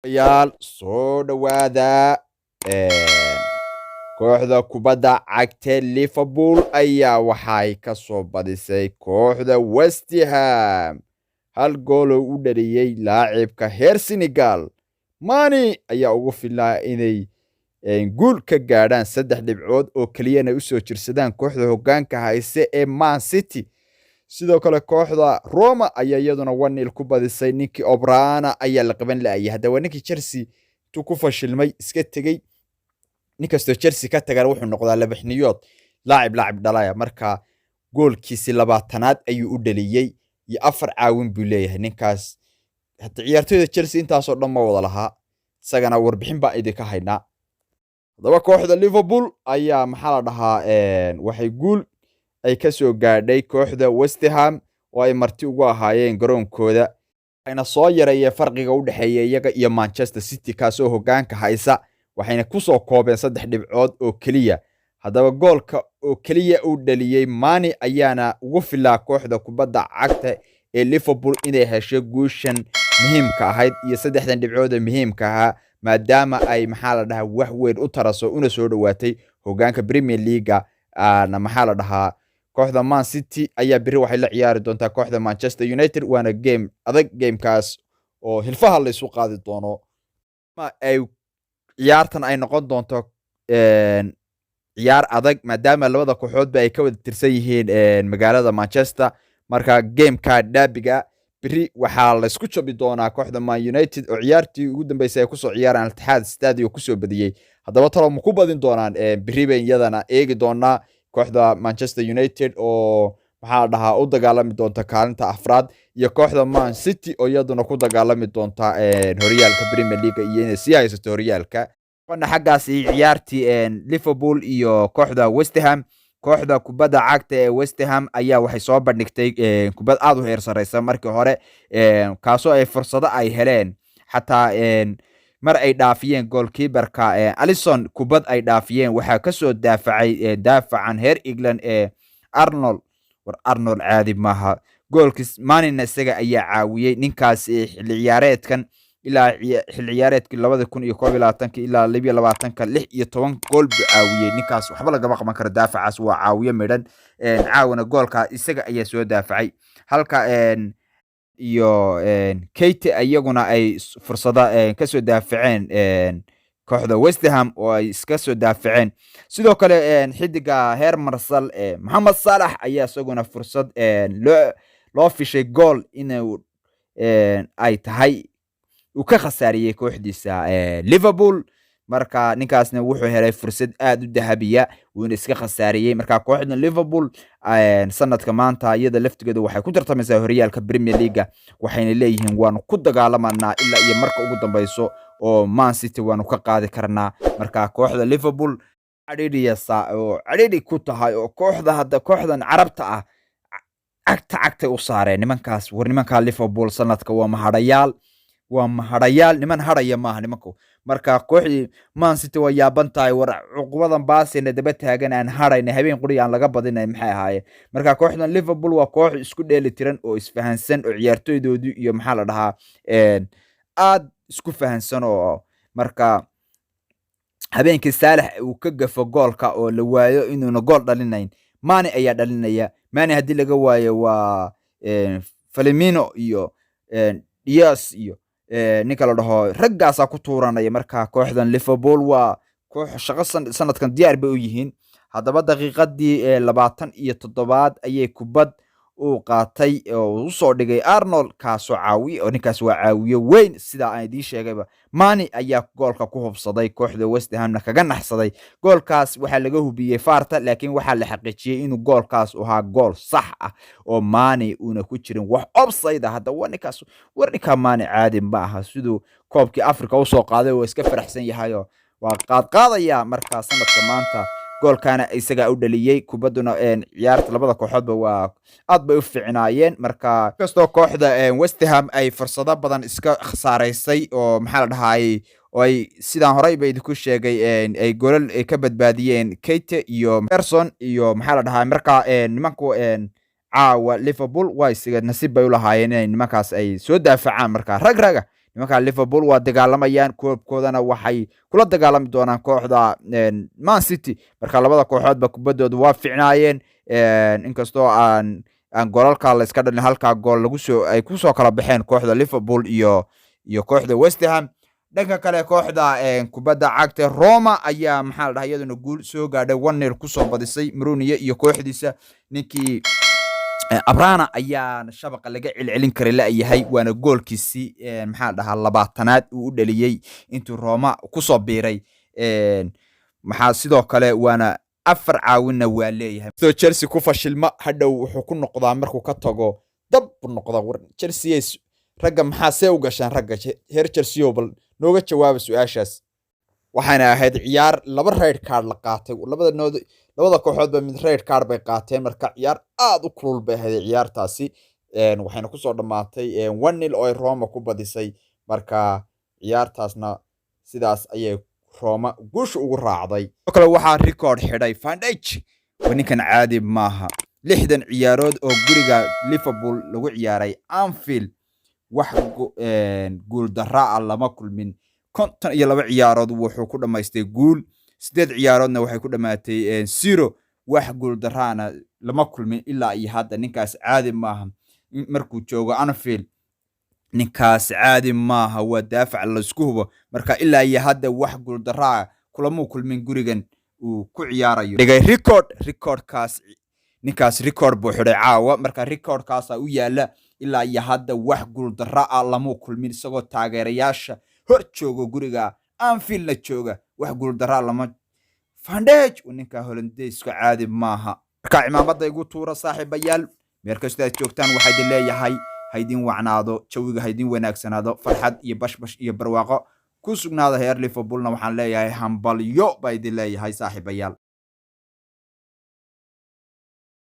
Yaal soo dhowaada. Kooxda kubadda cagta Liverpool ayaa waxay ka soo badisay kooxda West Ham hal gool oo u dhaliyey laacibka heer Senegal Mane ayaa ugu filnaa inay guul ka gaadhaan, saddex dhibcood oo keliyana usoo jirsadaan kooxda hoggaanka hayse ee Man City. Sidoo kale kooxda Roma ayaa iyaduna 1-0 ku badisay. Ninkii Onana ayaa la qaban la'ayay. Hadda waa ninkii Chelsea intuu ku fashilmay iska tegey. Nin kastoo Chelsea ka tagana wuxuu noqdaa labaxniyood, laacib laacib dhalaya. Marka goolkiisi 20aad ayuu u dhaliyey iyo afar caawin buu leeyahay ninkaas. Hadda ciyaartoyda Chelsea intaasoo dhan ma wada lahaa. Isagana warbixin baa idinka haynaa. Haddaba kooxda Liverpool ayaa, maxaa la dhahaa, waxay guul ay ka soo gaadhay kooxda West Ham oo ay marti ugu ahaayeen garoonkooda, waxayna soo yareeyeen farqiga u dhexeeya iyaga iyo Manchester City, kaasoo hoggaanka haysa. Waxayna kusoo koobeen saddex dhibcood oo keliya. Haddaba goolka oo keliya uu dhaliyey Mane ayaana ugu filaa kooxda kubadda cagta ee Liverpool inay hesho guushan muhiimka ahayd iyo saddexdan dhibcood ee muhiimka ahaa, maadaama ay, maxaa la dhahaa, wax weyn u taraso una soo dhowaatay hoggaanka Premier League-ga. Na maxaa la dhahaa, kooxda Man City ayaa beri waxay la ciyaari doontaa kooxda Manchester United, waana game adag, gamekaas oo hilfaha la isu qaadi doono. Ay ciyaartan ay noqon doonto ciyaar adag, maadaama labada kooxoodba ay ka wada tirsan yihiin magaalada Manchester. Marka gameka derbyga beri waxaa laysku jabi doonaa kooxda Man United oo ciyaartii ugu dambeysay ay kusoo ciyaaraan Etihad Stadium kusoo badiyey. Haddaba talo ma ku badin doonaan? Beri bayn iyadana eegi doonaa kooxda Manchester United oo, maxaa la dhahaa, u dagaalami doonta kaalinta afraad iyo kooxda Man City oo iyaduna ku dagaalami doonta horyaalka Premier League iyo inay sii haysato horyaalka. Xaggaasi ciyaartii Liverpool iyo kooxda West Ham, kooxda kubadda cagta ee West Ham ayaa waxay soo bandhigtay kubad aad u heer sareysa markii hore, kaasoo ay fursado ay heleen, xataa mar ay dhaafiyeen goalkeeperka Alisson. Kubad ay dhaafiyeen waxaa kasoo daafacay daafacan heer England ee Arnold. War Arnold caadi maaha. Goolkis Manena isaga ayaa caawiyey. Ninkaas xilli ciyaareedkan ilaa xilli ciyaareedkii 2021-ka ilaa 22-ka 16 gool buu caawiyey. Ninkaas waxba lagama qaban karo, daafacaas waa caawiyo midhan. Caawana goolka isaga ayaa soo daafacay, halka iyo Keita iyaguna ay fursada kasoo daafaceen kooxda West Ham oo ay iska soo daafaceen. Sidoo kale xidiga heer Marsal Mohamed Salah ayaa isaguna fursad loo fishay gool inuu ay tahay uu ka khasaariyey kooxdiisa Liverpool. Marka ninkaasna wuxuu helay fursad aad u dahabiya, wuuna iska khasaariyey. Marka kooxda Liverpool sanadka maanta iyada laftigeedu waxay ku tartamaysaa horyaalka Premier League-ga, waxayna leeyihiin waanu ku dagaalamanaa ilaa iyo marka ugu dambeyso oo Man City waanu ka qaadi karnaa. Marka kooxda Liverpool cadhidhiyasa oo cadhidhi ku tahay oo kooxda hadda kooxdan Carabta ah cagta cagtay u saareen nimankaas. War nimanka Liverpool sanadka waa mahadhayaal, waa mahadhayaal, niman hadhaya maaha nimanku. Marka kooxdii Man City waa yaaban tahay. War cuqubadan baasina daba taagan aan hadhayna, habeen quri aan laga badinay, maxay ahaayeen? Marka kooxdan Liverpool waa koox isku dheeli tiran oo isfahansan oo ciyaartoydoodii iyo, maxaa la dhahaa, aad isku fahansan. Oo marka habeenkii Saalax uu ka gafo goolka oo la waayo inuuna gool dhalinayn, Mane ayaa dhalinaya. Mane haddii laga waayo waa Firmino iyo Diaz iyo ninka la dhaho, raggaasaa ku tuuranaya. Marka kooxdan Liverpool waa koox shaqo sanadkan diyaar bay u yihiin. Haddaba daqiiqadii 27aad ayay kubad uu qaatay oo usoo dhigay Arnold, kaasoo caawiye, oo ninkaas waa caawiye weyn. Sidaa aan idiin sheegayba, Mane ayaa goolka ku hubsaday, kooxda West Hamna kaga naxsaday. Goolkaas waxaa laga hubiyey VAR-ta, laakiin waxaa la xaqiijiyey inuu goolkaas ahaa gool sax ah oo Mane uuna ku jirin wax offside ah. Hadda waa ninkaas. War ninkaa Mane caadi ma aha. Siduu koobkii Africa usoo qaaday waa iska faraxsan yahayo, waa qaadqaadaya. Marka sanadka maanta goolkaana isagaa u dhaliyey. Kubadduna ciyaarta labada kooxoodba waa aad bay u fiicnaayeen. Marka inkastoo kooxda West Ham ay fursado badan iska khasaaraysay oo, maxaa la dhahaayey, oo ay sidaan horey ba idinku sheegay ay golal ay ka badbaadiyeen Keita iyo Person iyo, maxaa la dhahaa, marka nimanku caawa Liverpool waa isaga nasiib bay u lahaayeen inay nimankaas ay soo daafacaan. Marka rag raga nimankaas Nimanka Liverpool waa dagaalamayaan, koobkoodana waxay kula dagaalami doonaan kooxda Man City. Marka labada kooxoodba kubaddooda waa ficnaayeen, inkastoo aan goolalka la iska dhalin, halkaa gool lagu soo ay kusoo kala baxeen kooxda Liverpool iyo kooxda West Ham. Dhanka kale, kooxda kubadda cagta Roma ayaa, maxaa la dhahay, iyaduna guul soo gaadhay, 1-0 kusoo badisay Mourinho iyo kooxdiisa. Ninkii Abraham ayaa shabaqa laga celcelin kara la-yahay, waana goolkiisii, maxaa la dhahaa, 20aad uu u dhaliyey intuu Roma kusoo biiray. Maxaa sidoo kale waana afar caawinna waa leeyahay. Sidoo Chelsea ku fashilma, hadhow wuxuu ku noqdaa markuu ka tago dab buu noqdaa. War Chelsea ragga maxaa see u gashaan? Ragga heer Chelsea, bal nooga jawaaba su-aashaas. Waxaana ahayd ciyaar laba red card la qaatay, labada nood, labada kooxoodba mid red card bay qaateen. Marka ciyaar aad u kulul bay ahayd ciyaartaasi, waxayna kusoo dhammaatay 1-0 oo ay Roma ku badisay. Marka ciyaartaasna sidaas ayay Roma guusha ugu raacday. Sidoo kale waxaa record xidhay Van Dijk. Waa ninkan, caadi maaha. 60 ciyaarood oo guriga Liverpool lagu ciyaaray Anfield, wax guul darra ah lama kulmin. 52 ciyaarood wuxuu ku dhammaystay guul, sideed ciyaaroodna waxay ku dhammaatay 0. Wax guul darraana lama kulmin ilaa iyo hadda. Ninkaas caadi maaha markuu joogo Anfield, ninkaas caadi maaha, waa daafac laysku hubo. Marka ilaa iyo hadda wax guuldaraa kulamuu kulmin gurigan uu ku ciyaarayo. Dhigay record, recordkaas ninkaas record buu xidhay caawa. Marka recordkaasa u yaala, ilaa iyo hadda wax guuldarra ah lamuu kulmin, isagoo taageerayaasha hor joogo, guriga Anfieldna jooga, wax guuldarra lama. Van Dijk, ninka Holandeysku caadi maaha. Marka cimaamada igu tuura, saaxiibayaal, meel kastoo aad joogtaan waxaa idin leeyahay haydin wacnaado jawiga, haydin wanaagsanaado, farxad iyo bashbash iyo barwaaqo ku sugnaada. Heer Liverpoolna waxaan leeyahay hambalyo baa idin leeyahay, saaxiibayaal.